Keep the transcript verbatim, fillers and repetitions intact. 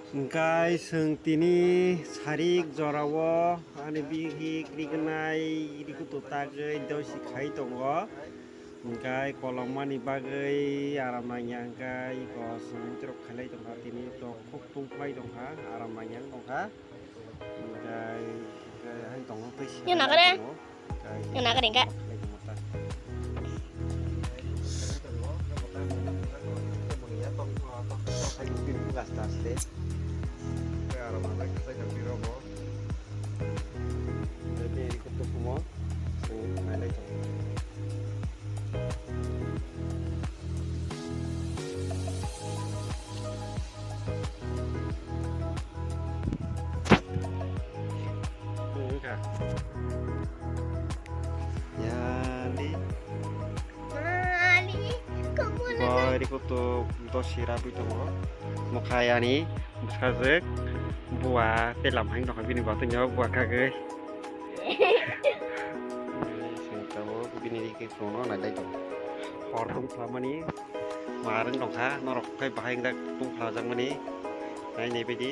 Hwnkhe chwng tini sarik jorao ani bihik rignai rikutu tagwi dosi khai tongo. Hwnkhe kolokmani bagwi aram nangya hwnkhe iko chwng borok khailai tongkha, tini to khuk tungphlai tongkha, aram nangya wng tongkha. Hwnkhe, hwnkhe hai tongo tei sini. Nang nagare? Tongo. Nang nagare hwnkhe? Aste aste. Aram nangya khe tei rok bo. Tei iko tukumo. Chwng nailai tongo. Yani. Bari kutu dosi rabwi tongo. Mokha yani bwsajwk bua tei lam hai nokha bini bathonyo bua kagwi. Sini tabuk bini rikhe chwngno nailai tongo. Hor tongphlamani marwng tongkha, norok khe bahai wngjak tongphlajakmani nainai baidi.